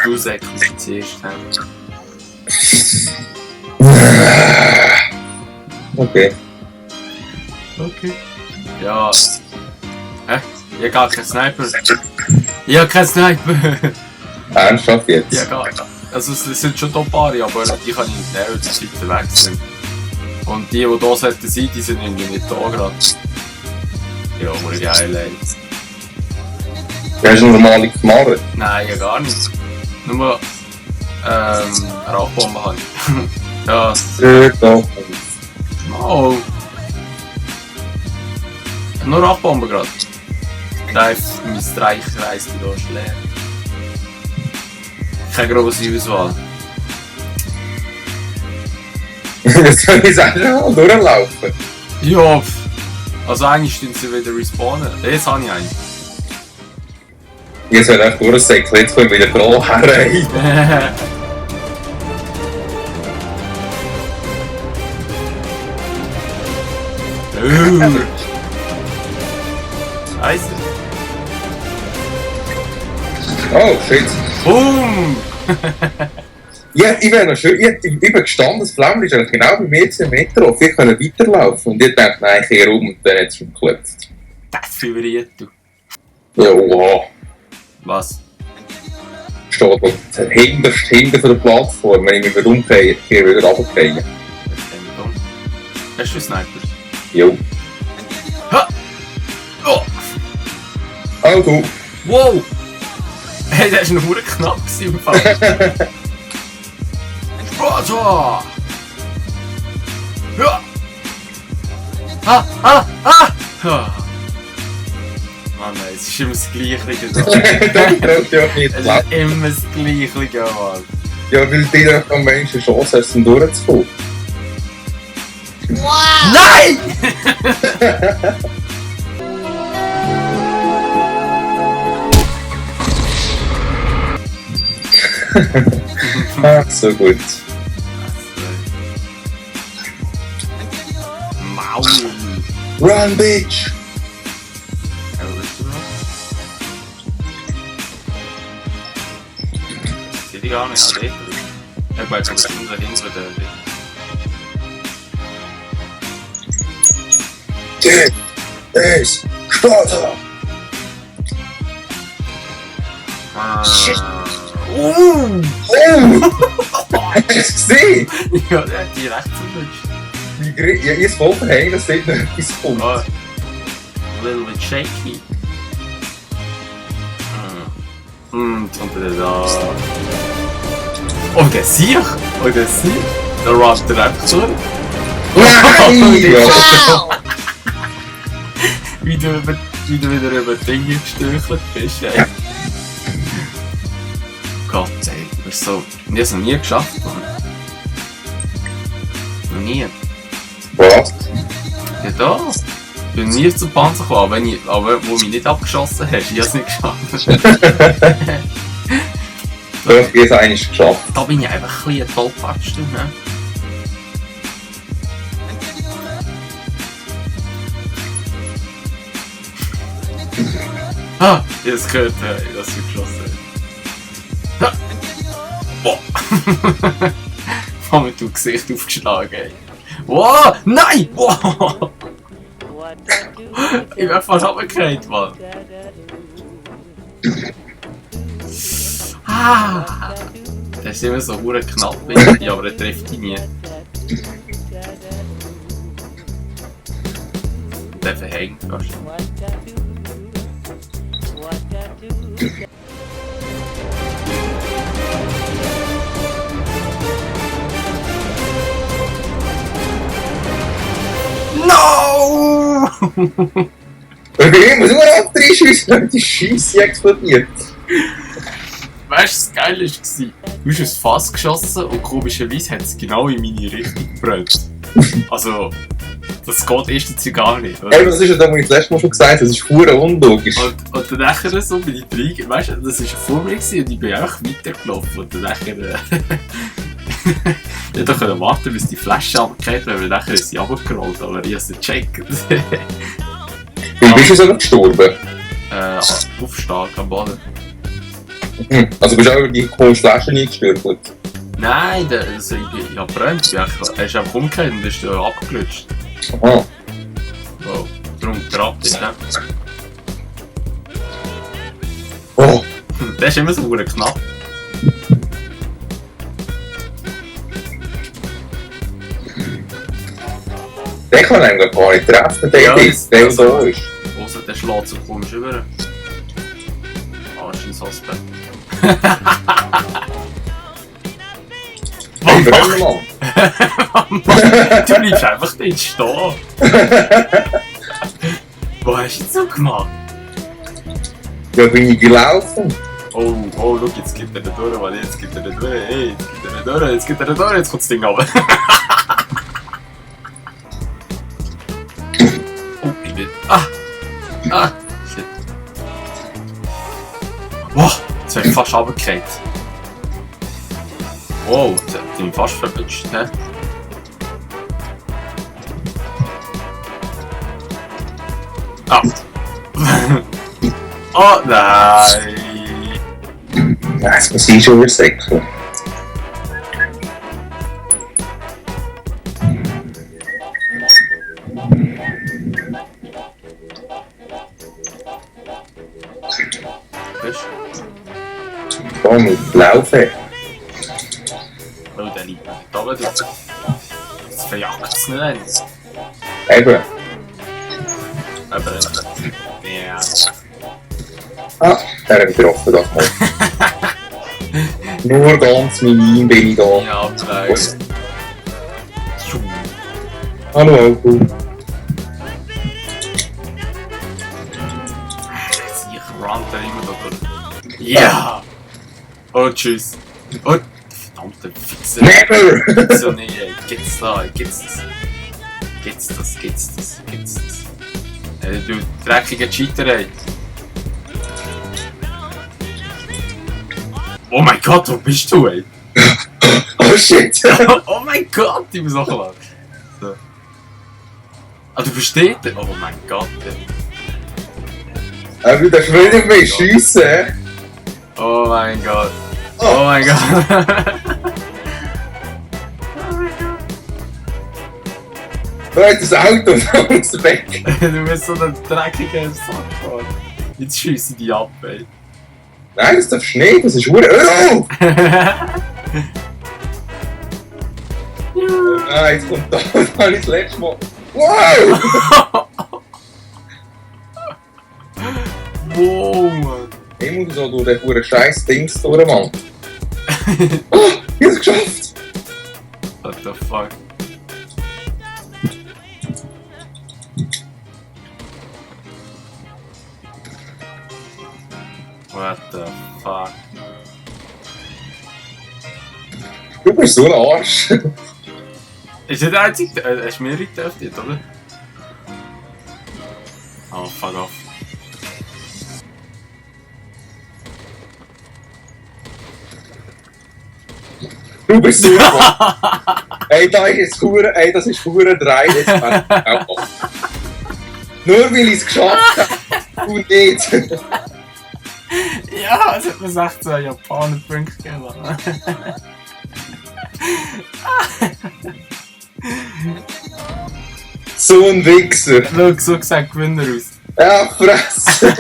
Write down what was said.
du säckst zuerst. Okay. Okay. Ja. Ich hab gar keinen Sniper. Ich hab keinen Sniper. Ernsthaft jetzt? Ja, gar nicht. Also es sind schon top Paare, aber die kann ich nicht näher zur Seite wechseln. Und die da sollten sein, die sind irgendwie nicht da gerade. Ja, aber die Highlights. Hast du normale Knarre? Nein, ja gar nicht. Nur Rauchbomben habe ich. Ja. Doch. Oh. Nur Rauchbomben gerade. Mein Streich reist da ist leer. Keine grosse Auswahl. Jetzt soll ich sagen, mal durchlaufen. Ja, also eigentlich stehen sie wieder respawnen. Jetzt habe ich einen. Jetzt soll ich durchsäckeln, jetzt kommen wir wieder da rein. Scheiße. Oh, shit. Boom! Ja, ich wäre noch schön, ich bin gestanden, das Flammel ist eigentlich genau bei mir im Metro. Wir können weiterlaufen. Und ich dachte, nein, ich gehe rum und dann hat es schon geklopft. Das vibriert du. Ja, wow. Was? Steht da hinter von der Plattform. Wenn ich mich wieder umdrehe, gehe ich wieder runterfallen. Hast du einen Sniper? Jo. Ha! Oh! Oh, du. Wow! Hey, das war nur knapp im Fall. Roger! Ja! Ah! Mann, es ist immer das Gleiche. Das ist ja nicht Es klar. ist immer das Gleiche, Mann. Ja, weil die doch am Menschen eine Chance hast, um durchzukommen. Nein! Ach, so gut. Maul! Run, bitch! Ja, wo bist du noch? Sehe ich gar nicht, ah, dort. Ich weiß aber hinter der. Der ist Sparta! Shit. Oh! Hast du es gesehen? Ja, der hat die recht verwünscht. Ja, ich ist voll verhängt, dass dort noch etwas kommt. Oh. A little bit shaky. Und dann da. Oh, der Sieg! Oh, der Sieg! Da rappt er einfach zurück. Nein! Ja. Wie du wieder über Dinge gestöchelt bist, ey. Gott, ey, du bist so. Ich hab es noch nie geschafft, Mann. Noch nie. Was? Ja, da. Ich bin nie zum Panzer gekommen, aber wo mich nicht abgeschossen hast. Ich hab's nicht geschafft. So, ich habe es eigentlich geschafft. Da bin ich einfach ein bisschen ein Tollpatsch, du, ne? Ah, jetzt gehört, dass du geschossen hast. Boah! Komm mit dem Gesicht aufgeschlagen, ey. Wow! Nein! Wow! Ich bin fast runtergefallen, Mann. Ah! Das ist immer so verdammt knapp, irgendwie, aber er trifft ihn nie. Der verhängt fast. No! Okay, muss ich mal abdrehen, und die Scheisse explodiert. Weißt du, das Geile war, du hast ins Fass geschossen und komischerweise hat es genau in meine Richtung gebrannt. Also, das geht erstens gar nicht. Oder? Ey, das ist ja das, was ich das letzte Mal schon gesagt habe, das ist verdammt unlogisch. Und dann nachher so bin ich reingegangen, weißt du, das war vor mir und ich bin einfach weitergelaufen. Und dann nachher. Ich hätte warten, bis die Flasche runtergefallen wäre, weil nachher ist sie runtergerollt, aber ich habe es nicht gecheckt. Wie bist du so gestorben? Aufstehen am Boden. Also bist du auch über die komische Flasche eingestürzt? Nein, also ich hab brennt. Er ist einfach umgekehrt und ist abgelutscht. Aha. Wow. Darum gerappt ist, ne? Oh, Der ist immer so knapp. den kann man eigentlich gar nicht treffen, der Ja, ist, der so ist. Ausser der schlägt so komisch über. Arschensaspe. Hey, Brennmann. Du bleibst einfach dort stehen. Was hast du jetzt so gemacht? Ja, bin ich gelaufen. Oh, schau, jetzt gibt er nicht durch, weil jetzt gibt er nicht durch. Hey, jetzt gibt er nicht durch, jetzt gibt er nicht durch, jetzt kommt das Ding runter. Oh, ich bin. Shit. Wow, jetzt bin ich fast runtergefallen. Wow, das hat ihn fast verwünscht, ne? Ah. Oh nein! Ja, jetzt muss ich schon wieder säckeln. Weißt Da mit Laufen. du? Oh, der liegt noch nicht oben. Das verjagt es nicht eins. Eben. Aber ja. Ah, der hat wieder offen, das mal. Nur ganz minim bin ich da. Ja, aber. Hallo, Alko. Ich run da immer da durch. Ja! Oh, tschüss. Oh, verdammte Fixer. Never! So, nee, ey. Geht's da, geht's das? Geht's das? Du dreckiger Cheater, ey. Oh mein Gott, wo bist du, ey? Oh shit! Oh mein Gott, ich muss nachladen. So. Ah, du bist dort? Oh mein Gott, ey. Aber du darfst nicht mehr schiessen. Oh mein Gott. Oh mein Gott. Da hat das Auto aus weg. Du bist so ein dreckiger Sack, Mann. Jetzt schiessen die ab, ey. Nein, das darfst du nicht, das ist Hure. Oh! Nein, jetzt kommt da, das habe ich das letzte Mal. Wow! Wow, Mann. Ich muss so durch den Hure scheiß Dings durch, Mann. Oh, ich hab's geschafft! What the fuck? What the fuck? Du bist so ein Arsch. Ist das der einzige? Hast du mehrere getötet, oder? Oh, fuck off. Du bist so ein Ey, da ist jetzt Hure, ey, das ist Hure 3. Jetzt auch. Nur weil ich es geschafft habe. Und nicht. Ja, es hat mir 16 Japaner Punkte gegeben. So ein Wichser. Schau, so gesagt Gewinner aus. Ja, Fresse.